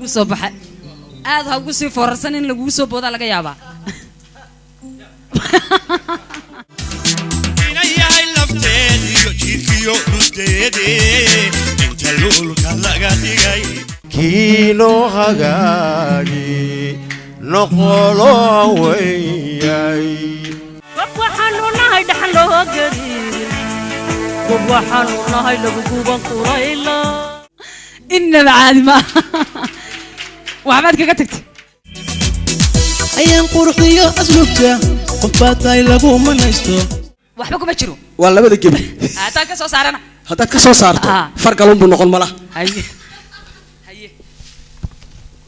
kugu soo baxay. Aad ha ugu sii foorarsan, in lagugu soo boodaa laga yaabaa. Inayahay lafteediyo jidhkiyo dhusdeedee inta luulka laga dhigay kiino hagaagi noqolo weyay. Gob waxaanu nahay dhaxan loo gariirin, gob waxaanu nahay lagu guban kurayla. Inaba caadi ma waxbaad kaga tagtay. Ayaan quruxdiyo asluubta qof baa tahay lagu manaysto. Waxba kuma jiro. Waa labada gebi. Haddaan ka soo saarana? Haddaad ka soo saarto, fargalun buu noqon mala. Haye haye,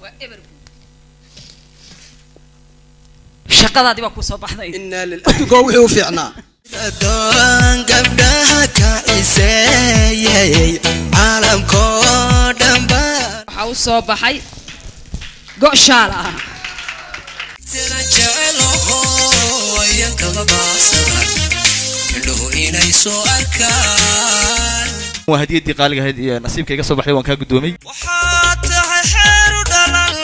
waa eber. Shaqadaadii baa kuu soo baxday. Inaa lil adduunka waa wixii u fiicnaa. Adoon gabdhaha ka ciseeyey caalamkoo dhan baa Waxaa u soo baxay go' shaal ah. Sida jecelaho ayaan kaba baaqsada indhuhu inay soo arkaan. Waa hadiyaddii qaaliga ahayd iyo nasiibka iga soo baxday, waan kaa guddoomay. Waxaad tahay xeeru dhalan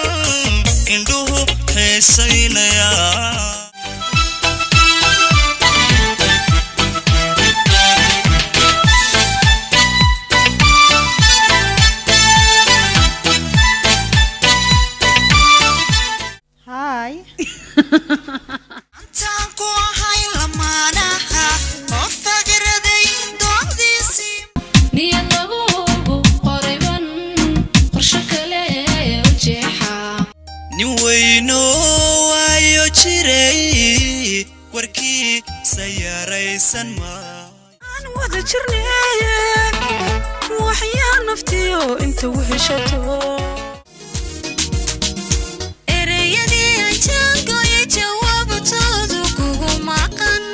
indhuhu xiisaynaya. Hi. Intaan ku ahay lamaanaha oo fakraday doodiisii Niyad lagugu qorayban qorsho kale u jeexaa. Nin weyno waayo jiray warkiisa yaraysan ma Aan wada jirnay waxyaa naftiyo inta weheshato. Ereyadii aan jaangooyay jawaabtoodu kugu maqan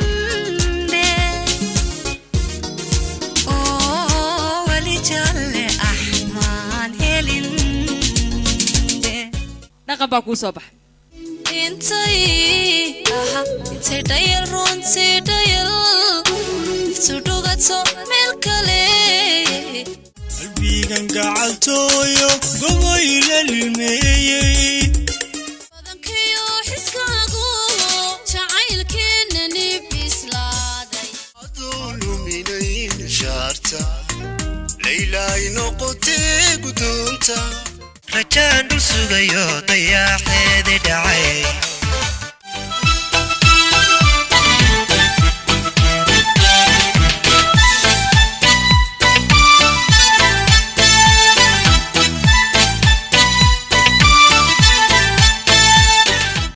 oo weli jalle ah maan helin. Dhaqan baa kuu soo baxay. Intay aha intay dhayal runtii dhayal iftu dhugato meel kale. Qalbigan gacaltooyo goboyla lilmeeyey. Badankiyo xiskaagu jacaylkeena nibislaaday. Luminayn shaarta laylaay noqotee guddoonta. Rajaan dhul sugayo dayaaxeedi dhacay.